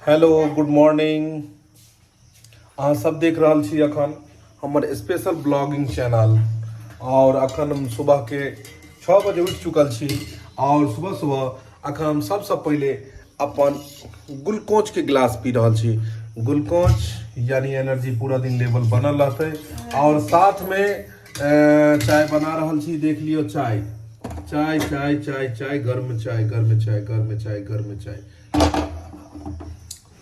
Hello good morning. अहाँ सब देख रहल छी अखन हमर स्पेशल ब्लॉगिंग चैनल। और अखन हम सुबह के 6 बजे उठि चुकल छी और सुबह सुबह अखन हम सबसँ पहिले अपन ग्लूकोज के गिलास पी रहल छी। ग्लूकोज यानी एनर्जी पूरा दिन लेवल बनल रहतै। और साथ में चाय बना रहल छी, देख लियौ चाय चाय चाय चाय चाय, गर्म चाय, गर्म चाय, गर्म चाय, गर्म चाय,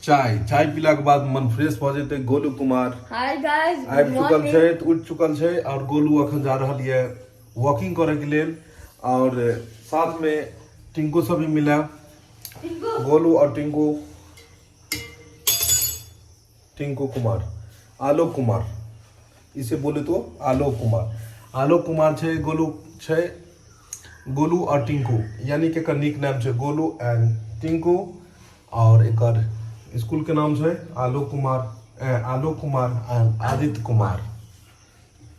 चाय। चाय पीला के बाद मन फ्रेश भऽ जेतै। गोलू कुमार हाय गाइस, आबि चुकल छै, उठि चुकल छै और गोलू अखन जा रहल ये वॉकिंग करे के लेल। और साथ में टिंकू सब भी मिला, गोलू और टिंकू, टिंकू कुमार, आलोक कुमार, इसे बोले तो आलोक कुमार, आलोक कुमार छै, गोलू छै, गोलू और टिंकू, यानी कि एकर निक नाम छै गोलू एंड टिंकू। और एकर स्कूल के नाम छै आलोक कुमार, आलोक कुमार एंड आदित्य कुमार।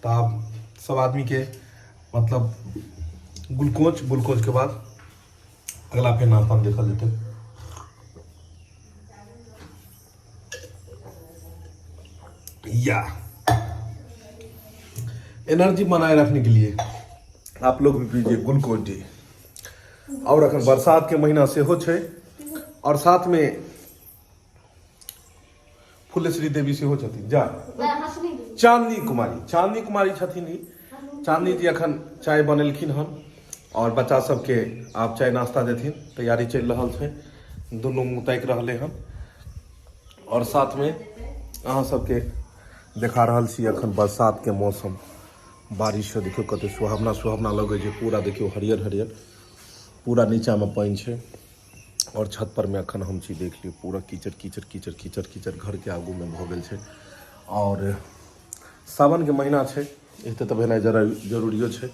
तऽ आब सब आदमी के मतलब ग्लूकोज, ग्लूकोज के बाद अगला फेर नाश्ता में देखल जेतै। या एनर्जी बनाए रखने के लिए आप लोग भी पीजिए ग्लूकोज डी। और अखन बरसात के महीना सेहो छै और साथ में फुलेश्वरी देवी सेहो छथिन। जा चांदनी कुमारी, चांदनी कुमारी छथिन ई। चांदनी जी अखन चाय बनेलखिन हन और बच्चा सबके आब चाय नाश्ता देथिन। तैयारी चलि रहल छै, दुनू मुँह ताकि रहलै हन। और साथ में अहाँ सबके देखा रहल छी अखन बरसात के मौसम, बारिश से देखियौ कते सुहावना सुहावना लगै छै। पूरा देखियौ हरियर हरियर, पूरा नीचा में पानि छै। और छत पर में अखन हम छी, देख लियौ पूरा कीचड़ कीचड़ कीचड़ कीचड़ कीचड़ घर के आगू में भऽ गेल छै। और सावन के महीना छै, एते तऽ भेनाइ जरा जरूरियो छै।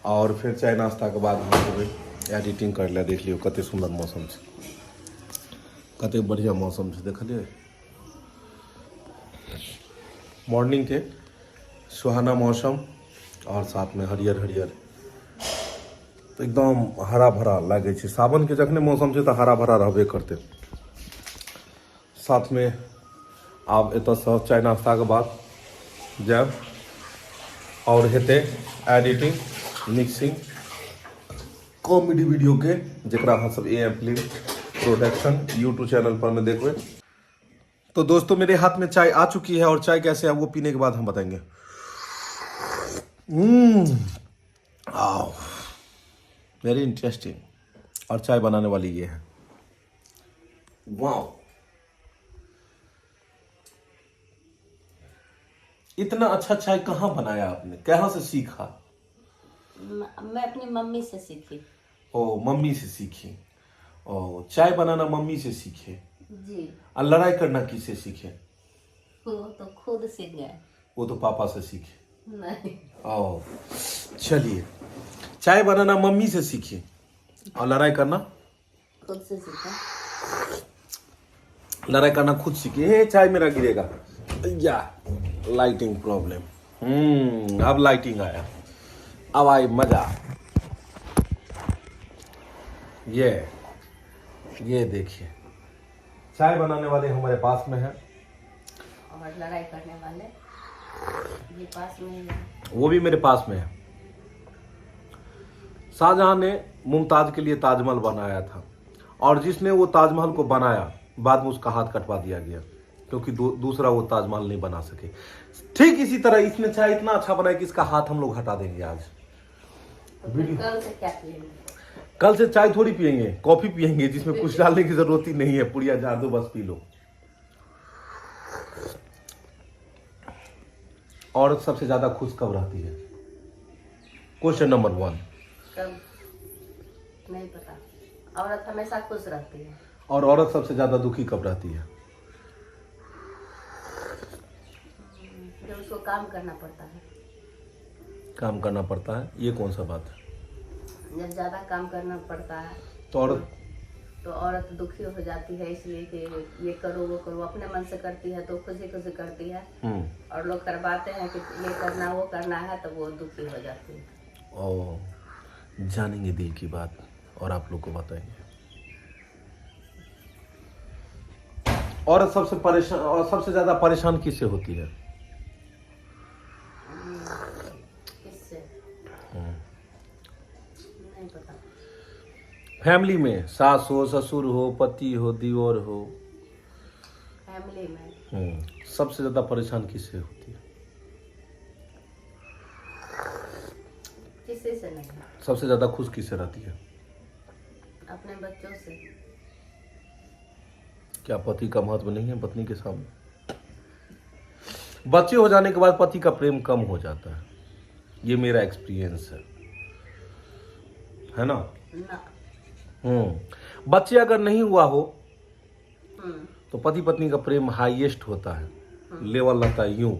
और फेर चाय नाश्ता के बाद हम जेबै एडिटिंग करै लए। देख लियौ कते सुन्दर मौसम छै, कते बढ़िया मौसम छै, देखलियै मॉर्निंग के सुहाना मौसम और साथ में हरियर हरियर एकदम हरा भरा लागै छै। सावन के जखने मौसम छै तऽ हरा भरा रहबे करतै। साथ में आब एतऽसँ चाय नाश्ताके बाद जायब और हेतै एडिटिंग मिक्सिंग कॉमेडी वीडियो के, जकरा अहाँ सब A M film production YouTube channel पर में देखबै। तो दोस्तों मेरे हाथ में चाय आ चुकी है और चाय कैसे है वो पीने के बाद हम बताएंगे। आओ, वेरी इंटरेस्टिंग। और चाय बनाने वाली ये है। वाओ, इतना अच्छा चाय कहाँ बनाया आपने, कहाँ से सीखा? मैं अपनी मम्मी से सीखी। ओ मम्मी से सीखी। ओ चाय बनाना मम्मी से सीखे जी। और लड़ाई करना किससे सीखे? वो तो खुद सीख गए। वो तो पापा से सीखे। नहीं। ओ चलिए, चाय बनाना मम्मी से सीखे और लड़ाई करना खुद से सीखा। लड़ाई करना खुद सीखे। हे चाय मेरा गिरेगा या लाइटिंग प्रॉब्लम। अब लाइटिंग आया, अब आई मजा। ये देखिए चाय बनाने वाले हमारे पास में है और लड़ाई करने वाले भी पास में ही है। वो भी मेरे पास में है। शाहजहां ने मुमताज के लिए ताजमहल बनाया था और जिसने वो ताजमहल को बनाया बाद में उसका हाथ कटवा दिया गया, क्योंकि दूसरा वो ताजमहल नहीं बना सके। ठीक इसी तरह इसने चाय इतना अच्छा बनाया कि इसका हाथ हम लोग हटा देंगे आज। तो फिर कल से क्या पिएंगे? कल से चाय थोड़ी पियेंगे, कॉफी पियेंगे, जिसमें कुछ डालने की जरूरत ही नहीं है। पुड़िया झाड़ दो, बस पी लो। औरत सबसे ज्यादा खुश कब रहती है? Question number 1। कब नहीं पता। औरत हमेशा खुश रहती है। और औरत सबसे ज्यादा दुखी कब रहती है? जब उसको काम करना पड़ता है। काम करना पड़ता है, ये कौन सा बात है? जब ज्यादा काम करना पड़ता है तो औरत तो औरत दुखी हो जाती है, इसलिए कि ये करो वो करो, अपने मन से करती है तो खुशी खुशी करती है, और लोग करवाते हैं कि ये करना वो करना है तो वो दुखी हो जाती है। ओ जानेंगे दिल की बात और आप लोग को बताएंगे। औरत सबसे परेशान और सबसे ज्यादा परेशान किससे होती है? किससे नहीं पता। फैमिली में सास हो, ससुर हो, पति हो, दियोर हो। फैमिली में सबसे ज्यादा परेशान किससे होती है? किसी से नहीं। सबसे ज्यादा खुश किससे रहती है? अपने बच्चों से। क्या पति का महत्व नहीं है पत्नी के सामने? बच्चे हो जाने के बाद पति का प्रेम कम हो जाता है, ये मेरा एक्सपीरियंस है ना? ना। बच्चे अगर नहीं हुआ हो तो पति पत्नी का प्रेम हाईएस्ट होता है, लेवल रहता है, यूं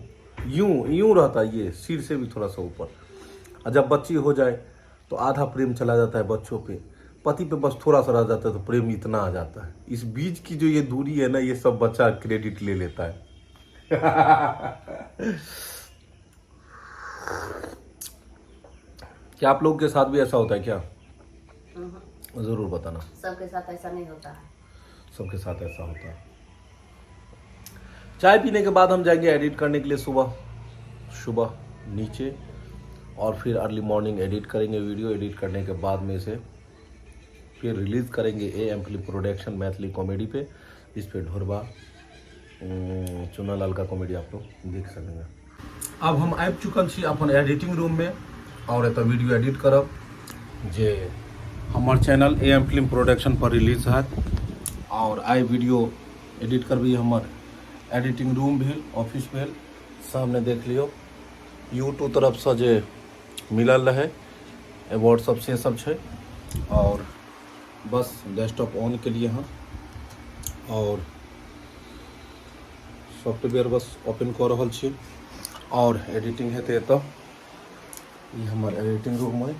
यूं यूं रहता है, ये सिर से भी थोड़ा सा ऊपर। और जब बच्ची हो जाए तो आधा प्रेम चला जाता है बच्चों पे, पति पे बस थोड़ा सा रह जाता है, तो प्रेम इतना आ जाता है। इस बीच की जो ये दूरी है ना, ये सब बच्चा क्रेडिट ले लेता है। क्या आप लोग के साथ भी ऐसा होता है क्या? जरूर बताना। सबके साथ ऐसा नहीं होता है। सबके साथ ऐसा होता है। चाय पीने के बाद हम जाएंगे एडिट करने के लिए सुबह सुबह नीचे, और फिर अर्ली मॉर्निंग एडिट करेंगे वीडियो। एडिट करने के बाद में इसे फिर रिलीज़ करेंगे A M film production Maithili comedy पे, जिस पे ढोरबा चुनालाल का कॉमेडी आप लोग देख सकेंगे। अब हम आबि चुकल छी अपन एडिटिंग रूम में और एतऽ वीडियो एडिट करब जे हमर channel A M film production per release हैत। और आइ वीडियो एडिट करबै। हमर एडिटिंग रूम भेल, ऑफिस भेल, सामने देख लियौ यूट्यूब तरफसँ जे मिलल रहै अवार्ड सब से सब छै। और बस डेस्कटॉप ऑन केलिए हँ और सॉफ्टवेयर बस ओपन कऽ रहल छी और एडिटिंग हेतै एतऽ। ई हमर एडिटिंग रूम अइ,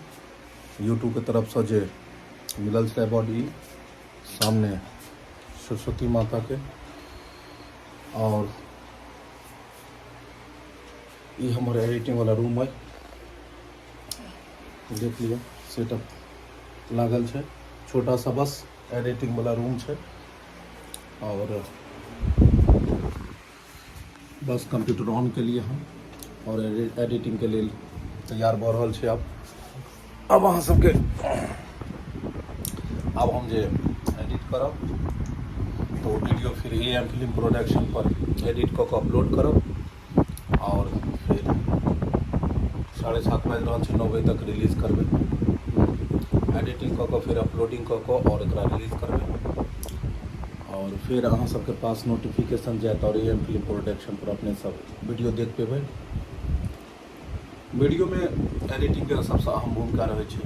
यूट्यूबके तरफसँ जे मिलल छलै अवार्ड। ई सामने सरस्वती माताके और ई हमर एडिटिंग वाला रूम अइ, देख लिअ सेटअप लागल छै, छोटा सा बस एडिटिंग वाला रूम छै। और बस कंप्यूटर ऑन के लिए हम और एडिटिंग के लेल तैयार भऽ रहल छै। अब अहाँ सबके आब हम जे एडिट करब तो वीडियो फिर ए एम फिल्म प्रोडक्शन पर एडिट कऽ कऽ अपलोड करब। और फिर 7:30 बाजि रहल छै, 9 बजे तक रिलीज करबै। एडिटिंग कऽ कऽ फिर अपलोडिंग कऽ कऽ और एकरा रिलीज करबै और फिर अहाँ सबके पास नोटिफिकेशन जायत और ए एम फिल्म प्रोडक्शन पर अपने सब वीडियो देख पेबै। वीडियोमे एडिटिंगके सबसँ अहम भूमिका रहै छै।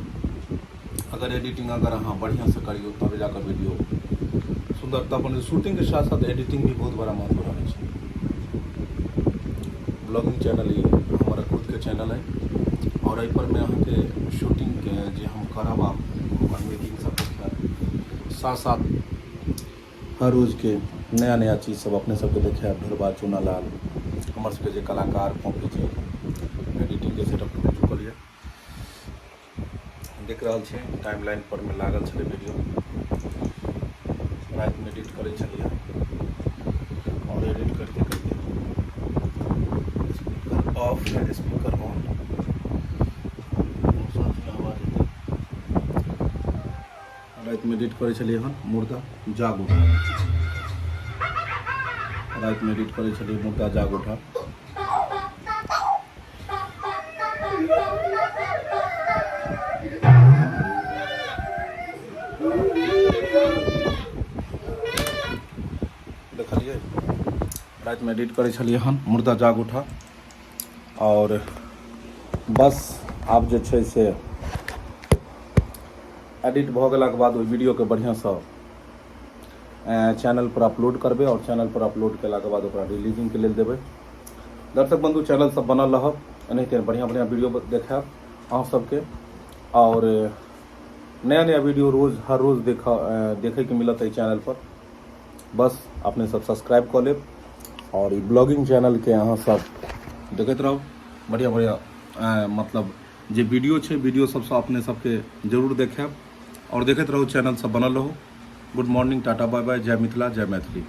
अगर एडिटिंग अगर अहाँ बढ़िआँसँ करियौ तब जाकऽ वीडियो सुन्दर तब बनै। शूटिंगके साथ साथ एडिटिंग भी बहुत बड़ा महत्व रहै छै। ब्लॉगिंग चैनल ई हमर खुदके चैनल अइ और एहिपर मे अहाँके शूटिंगके जे हम करब आब ओकर मेकिंग सब देखायब, साथ साथ हर रोजके नया नया चीज सब अपने सबके देखायब। ढोरबा चुनालाल हमर सबके जे कलाकार कॉपी छै, एडिटिंगके सेटअप टूटि चुकल यऽ, देख रहल छी। टाइम लाइन पर मे लागल छलै वीडियो, रातिमे एडिट करै छलियै और एडिट करते करते स्पीकर ऑफ स्पीकर ऑन आवाज एतै। रातिमे एडिट करै छलियै हन मुर्दा जाग उठा, रातिमे एडिट करै छलियै मुर्दा जाग उठा। देखलियै रातिमे एडिट करै छलियै हन मुर्दा जाग उठा। और बस आब जे छै से एडिट भऽ गेलाके बाद ओहि वीडियोके बढ़िआँसँ चैनल पर अपलोड करबै और चैनल पर अपलोड केलाके बाद ओकरा रिलीजिंगके लेल देबै। दर्शक बंधु चैनल सब बनल रहब, एनाहिते बढ़िआँ बढ़िआँ वीडियो देखायब अहाँ सबके और नया नया वीडियो रोज हर रोज देखैके मिलत एहि चैनल पर। बस अपने सब सब्सक्राइब कऽ लेब और ई ब्लॉगिंग चैनलके अहाँ सब देखैत रहब। बढ़िआँ बढ़िआँ मतलब जे वीडियो छै वीडियो सबसँ अपने सबके जरूर देखायब और देखैत रहू, चैनल सब बनल रहू। Good morning, tata, bye bye, जय मिथिला, जय मैथिली।